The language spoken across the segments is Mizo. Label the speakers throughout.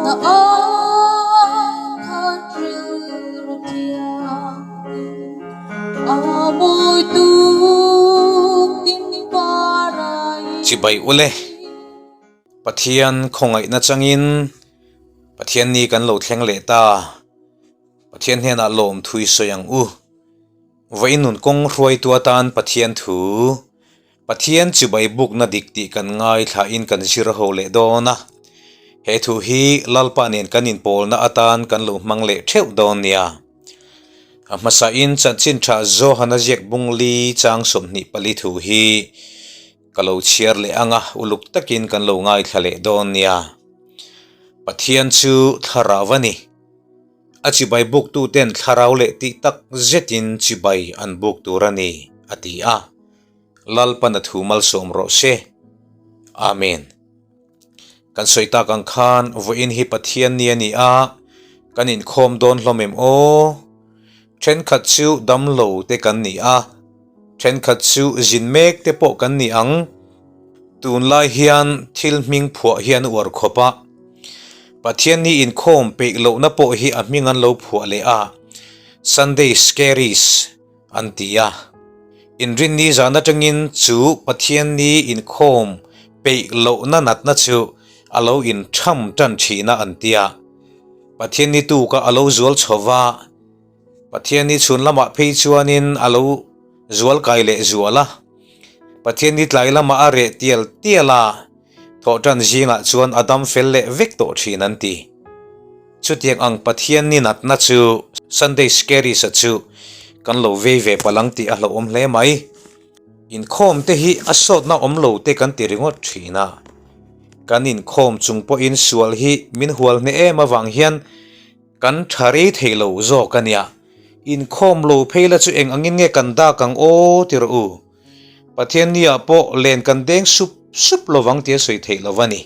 Speaker 1: Na ai khan rilru thianghlim a mawi tuk tin par a in.
Speaker 2: Chibai ule Pathian khawngaihna changin Pathian ni kan lo thleng leh ta. Pathian hnenah lawmthui sawi ang u. Vawiin nun kawng hruaitu atan Pathian thu Pathian chibai bukna dik tih kan ngaithlain kan zir ho leh dawn a. He thu hi Lalpa nen kan inpawlna atan kan lo hmang leh theuh dawn nia. A hmasain chanchin tha Johana ziak bungli chang 24 thu hi ka lo chhiar leh ang a, uluk takin kan lo ngaithla leh dawn nia. Pathian chu thlarau a ni. A chibai buktuten thlarau leh tih tak zetin chibai an buk tur a ni, a ti a. Lalpan a thu malsawm rawh se. Amen. Kan sawi tak ang khan vawiin hi Pathian ni a ni a, kan inkhawm dawn hlawm em aw? Thenkhat chu damlo te kan ni a, thenkhat chu zin mek te pawh kan ni ang. Tunlai hian thil hming phuah hi an uar khawp a, Pathian ni inkhawm peih lohna pawh hi a hming an lo phuah leh a, Sunday Scaries an ti a. Inrinni zan atangin chu Pathian ni inkhawm peih lohna natna chu a lo intham tan thin a an ti a. Pathian ni tuka a lo zual chho va, Pathian ni chhun lamah phei chuanin a lo zual kai leh zual a. Pathian ni tlai lamah a reh tial tial a, thawhtan zingah chuan a dam fel leh vek tawh thin an ti. Chutiang ang Pathian ni natna chu Sunday Scaries-a chu kan lo vei ve palh ang tih a hlauhawm hle mai. Inkhawm te hi a sawtna awm lo te kan ti ringawt thin a. Kan inkhawm chung pawhin sual hi min hual hneh em avang hian Kan tha rei thei lo zawk a nia. Inkhawm lo phei la chu eng angin nge kan dak ang aw ti rawh u. Pathian ni ah pawh len kan deng sup sup lovang tia sawi theih lo a ni.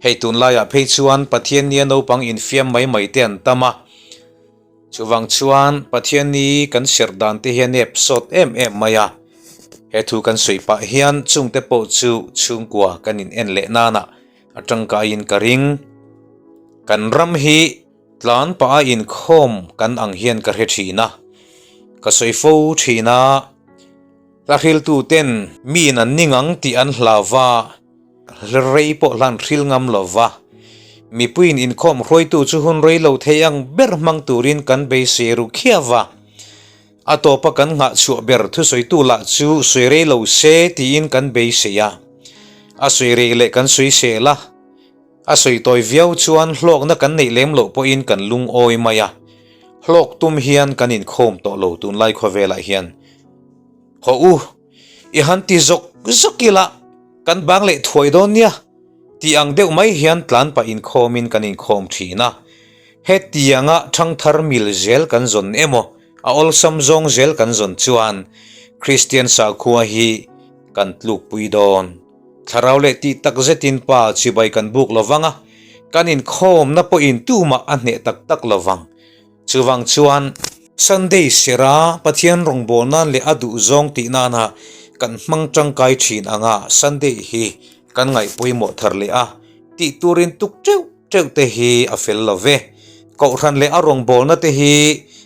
Speaker 2: Hei tunlaiah phei chuan Pathian nia naupang infiam mai mai te an tam a. Chuvang chuan Pathian ni kan serh dan te hian nep sawt em em mai a. He thu kan sawi pah hian chungte pawh chu chhungkua kan in en leh nanah A tangkaiin ka ring. Kan ram hi tlan pah a inkhawm kan ang hian ka hre thin a, ka sawi fo thin a, hla hriltu ten miin an ning ang tih an hlau va, hla rei pawh hlan hril ngam lo va, mipuiin inkhawm hruaitu chu hun rei lo thei ang ber hmang turin kan beisei ru khiau va, a tawpa kan nghah chhuah ber thusawitu lah chu sawi rei lo se tiin kan beisei a, a sawi rei leh kan sawi sel a, a sawi tawi viau chuan hlawkna kan neih lem loh pawhin kan lungawi mai a, hlawk tum hian kan inkhawm tawh lo tunlai khawvelah hian. Haw u, i han ti zawk zawk ila kan bang leh thuai dawn nia tih ang deuh mai hian tlan pah inkhawmin kan inkhawm thin a, hetianga thangthar mil zel kan zawn emaw A awlsam zawng zel kan zawn chuan Kristian sakhua hi kan tlukpui dawn. Thlarau leh tih tak zetin pa chibai kan buk lo vang a, kan inkhawmna pawhin tumah a hneh tak tak lo vang. Chuvang chuan Sunday sira Pathian rawngbâwl nan leh a duh zawng tih nana kan hmang tangkai thin anga Sunday hi kan ngaih pawimawh thar leh a tih turin tuk teuh teuh te hi a fel lo ve. Kohhran leh a rawngbawlna te hi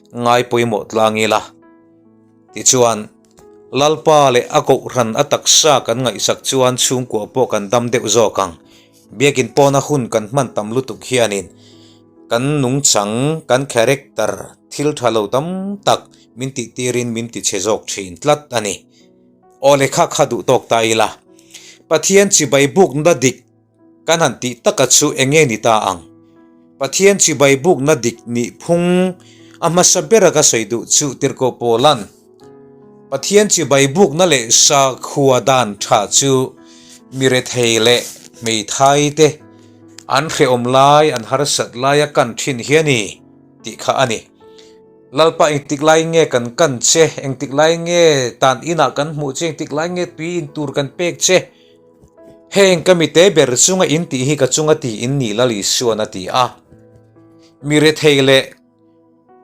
Speaker 2: ngai pawimawh tlang ila. Tichuan, Lalpa leh a kohhran a taksa kan ngaihsak chuan chhungkua pawh kan dam deuh zawk ang. Biakin pawna hun kan hman tam lutuk hianin kan nungchang, kan character thil tha lo tam tak min tihtirin min tichhe zawk thin tlat a ni. Aw lehkha kha duh tawk ta ila. Pathian chibai bukna dik Kan han tih taka chu eng nge ni ta ang? Pathian chibai bukna dik nih phung a hmasa bera ka sawi duh chu Tirhkoh Paula'n Pathian chibai bukna leh sakhua dan tha chu mi rethei leh hmeithai te an hrehawm lai an harsat laia kan thin hi a ni tih kha a ni. Lalpa engtik lai nge kan kan che, engtik lai nge tan inah kan hmuh che, engtik lai nge tui in tur kan pek che, Heng ka mite ber chunga in tih hi ka chunga ti in ni Lal Isuan a ti a. Mi rethei leh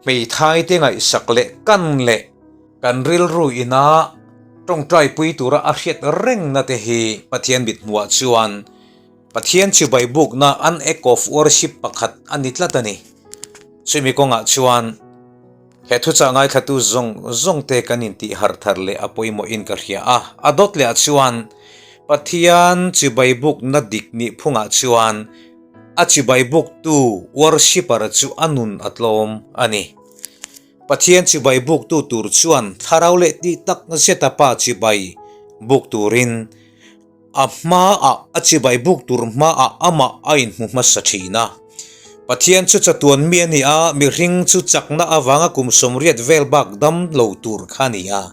Speaker 2: hmeithai te ngaihsak leh kan leh kan rilru ina tawngtai pui tura a hriat rengna te hi Pathian mithmuhah chuan. Pathian chibai bukna an act of worship pakhat a ni tlat a ni. Chumi kawngah chuan he thuchah ngaithlatu zawng zawng te kan intih harh thar leh a pawimawhin ka hria a. A dawt leh ah chuan Pathian chibai bukna dik nih phungah chuan a chibai buktu worshipper chu a nun a tlawm a ni. Pathian chibai buktu tur chuan thlarau leh tih tak zeta pa chibai buk turin a hmaah a chibai buk tur hmaah amah a inhmu hmasa thin a. Pathian chu chatuan mi a ni a, mihring chu chakna avanga kum 80 vel bak dam lo tur kha a ni a.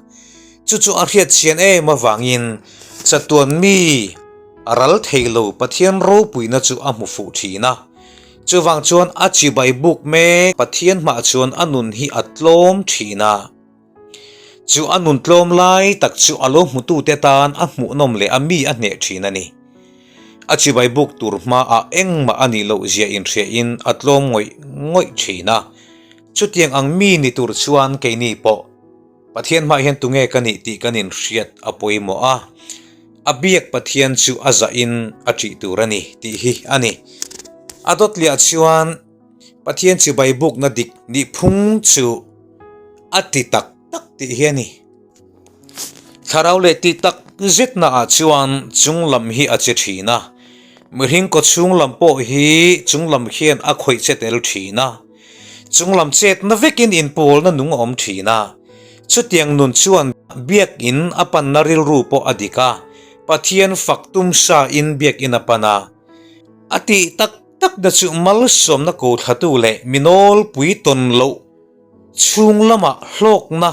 Speaker 2: Chu chu a hriat chian em avangin chatuan mi a ral thei lo Pathian ropuina chu a hmu fuh thin a. Chuvang chuan a chibai buk mek Pathian hmah chuan a nun hi a tlawm thin a. Chu a nun tlawm lai tak chu a lo hmutute tan a hmuhnawm leh a mi a hneh thin a ni. A chibai buk tur hmaah engmah a nih loh zia inhriain a tlawm ngawih ngawih thin a. Chutiang ang mi ni tur chuan keini pawh Pathian hmaah hian tunge ka nih tih kan inhriat a pawimawh a, a biak Pathian chu a zahin a ṭih tur a ni tih hi a ni. A dawtliah chuan Pathian chibai bukna dik nih phung chu a ti tak tak tih hi a ni. Thlarau leh tih tak zetna ah chuan chung lam hi a che thin a, mihring kawchhung lam pawh hi chung lam khian a khawih che tel thin a. Chunglam chetna vekin inpawlna nung a awm thin a, chutiang nun chuan biakinn a panna rilru pawh a dik a, Pathian fak tum sa in biakinn a pan a. A tih tak takna chu malsawmna ko thlatu leh mi nawlpui tawn loh chhung lamah hlawkna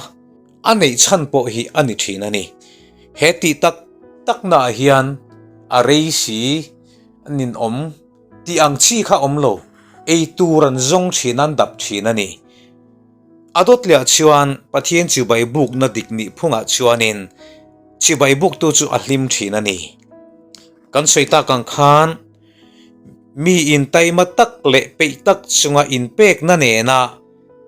Speaker 2: a neih chhan pawh hi a ni thin a ni. He tih tak taknaah hian a rei si ninawm. Tih ang chi kha awm lo, ei tur an zawng thin an dap thin a ni. A dawtliah chuan Pathian chibai bukna dik nih phungah chuanin chibai buktu chu a hlim thin a ni. Kan sawi tak ang khan mi intaima tak leh peih tak chunga inpekna nena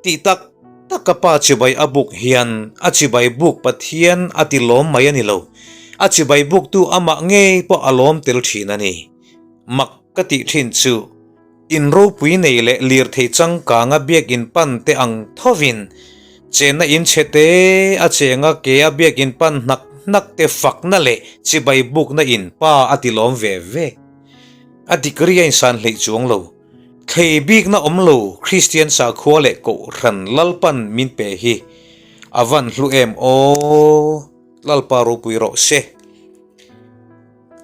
Speaker 2: tih tak taka pa chibai a buk hian a chibai buk Pathian a ti lawm mai a ni lo, a chibai buktu amah ngei pawh a lawm tel thin a ni. Mak ka tih thin chu in ropui nei leh lirthei changkanga biakinn pan te ang thovin chenna in chhe te a chenga ke a biakinn pan hnak hnak te fakna leh chibai bukna in pa a ti lawm ve ve. A degree a insan hleih chuang lo. Thlei bikna awm lo Kristian sakhua leh Kohhran Lalpan min pe hi a van hlu em aw Lalpa ropui rawh se.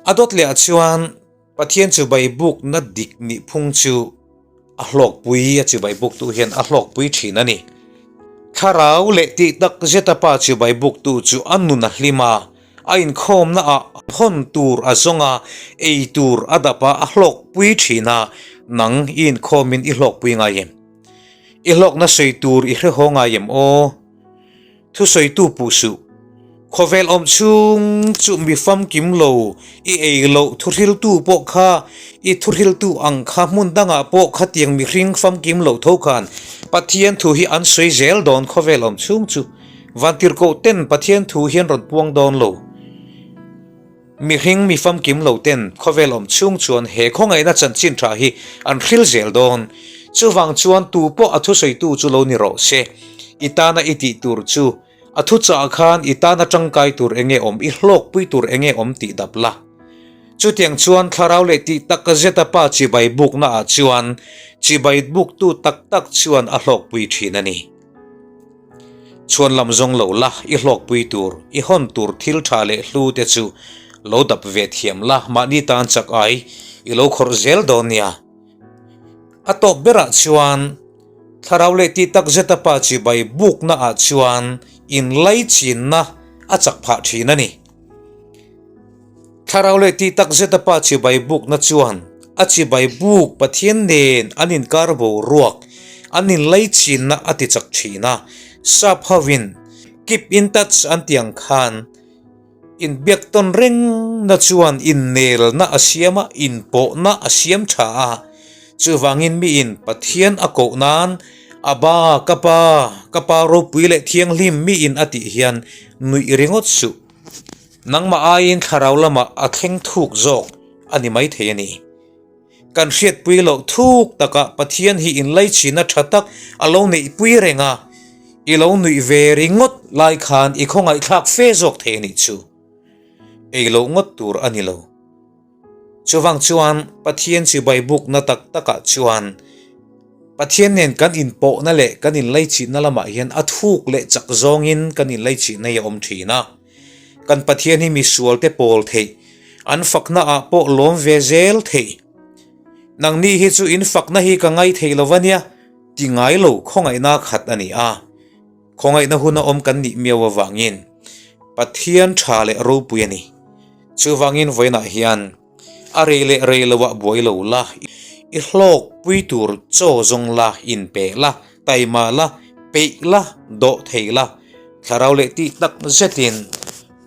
Speaker 2: A dawt leh ah chuan Pathian chibai bukna dik nih phung chu a hlawkpui, a chibai buktu hian a hlawkpui thin a ni. Thlarau leh tih tak zeta pa chibai buktu chu a nun a hlim a, a inkhawmna ah hawn tur a zawng a, ei tur a dap a, a hlawkpui thin a, nang i inkhawmin i hlawkpui ngai em? I hlawkna sawi tur i hrehaw ngai em aw? Thusawitu puh suh. Khawvel awm chhung chu mi famkim lo, i ei loh thuhriltu pawh kha, i thuhriltu ang kha hmun dangah pawh khatiang mihring famkim loh tho khan Pathian thu hi an sawi zel dawn khawvel awm chhung chu. Vantirhkoh ten Pathian thu hian rawn puang dawn lo. Mihring mi famkim lo ten khawvel awm chhung chuan he khawngaihna chanchin tha hi an hril zel dawn. Chuvang chuan tu pawh a thusawitu chu lo ni rawh se. I tana i tih tur chu a thuchah khan i tana tangkai tur enge awm, i hlawkpui tur enge awm tih dap la. Chutiang chuan thlarau leh tih tak zeta pa chibai bukna ah chuan chibai buktu tak tak chuan a hlawkpui thin a ni. Chhuan lam zawng lo la, i hlawkpui tur, i hawn tur thil tha leh hlu te chu lo dap ve thiam la, mahni tan chak ai i lo khawrh zel dawn nia. A tawp berah chuan thlarau leh tih tak zeta pa chibai bukna ah chuan inlaichinna a chak phah thin a ni. Thlarau leh tih tak zeta pa chibai bukna chuan a chibai buk Pathian nen an inkar boruak, an inlaichinna a ti chak thin a. Sap hovin keep in touch an tih ang khan inbiak tawn rengna chuan innelna a siam a, inpawhna a siam tha a. Chuvangin miin Pathian a koh nan Abba, ka pa, ka pa ropui leh thianghlim miin a tih hian nuih ringawt suh. Nangmah aiin thlarau lamah a thleng thuk zawk a ni maithei a ni. Kan hriatpui loh thuk takah Pathian hi inlaichhina tha tak a lo neihpui reng a, i lo nuih ve ringawt lai khan i khawngaihthlak fe zawk thei a nih chu. Ei loh ngawt tur a ni lo. Chuvang chuan Pathian chibai bukna tak takah chuan Pathian nen kan inpawhna leh kan inlaichihna lamah hian a thuk leh chak zawngin kan inlaichihna hi a awm thin a. Kan Pathian hi misualte pawl theih, an fakna ah pawh lawm ve zel theih. Nangni hi chu in fakna hi ka ngai thei lo va nia, ti ngai lo khawngaihna khat a ni a. Khawngaihna hun a awm kan nih miau avangin Pathian tha leh ropui a ni. Chuvangin vawiinah hian a rei leh rei loah buai lo la, i hlawk pui tur chaw zawng la, inpe la, taima la, peih la, dawh thei la, thlarau leh tih tak zetin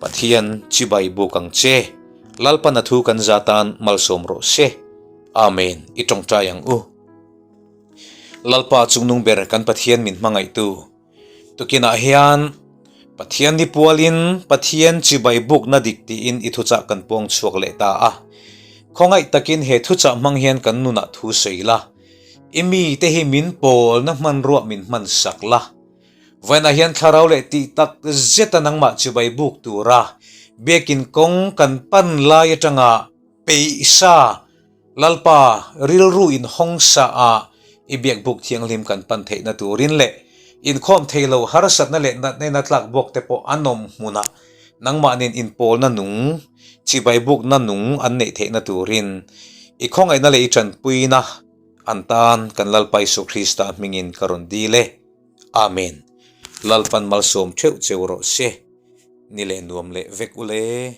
Speaker 2: Pathian chibai buk ang che. Lalpan a thu kan za tan malsawm rawh se. Amen. I tawngtai ang u. Lalpa chungnung ber kan Pathian min hmangaihtu. Tukinah hian Pathian ni pualin Pathian chibai bukna dik tiin i thuchah kan puang chhuak leh ta a. Khawngaih takin he thuchah hmang hian kan nunah thu sawi la. I mite hi min pawlna hmanruah min hman sak la. Vawiinah hian thlarau leh tih tak zeta nangmah chibai buk tura biakin kawng kan pan lai atanga peihsa Lalpa, rilru inhawng sa a i biakbuk thianghlim kan pan theihna turin leh inkhawm thei lo harsatna leh natna tlak bawk te pawh an awm hmunah nangmahnin inpawlna nung, chibaibukna nung an neih theihna turin i khawngaihna leh i tanpuina an tan kan Lalpa Isu Krista hmingin ka rawn dil e. Amen. Lalpan malsawm theuh cheu rawh se. Ni leh nuam leh vek ule.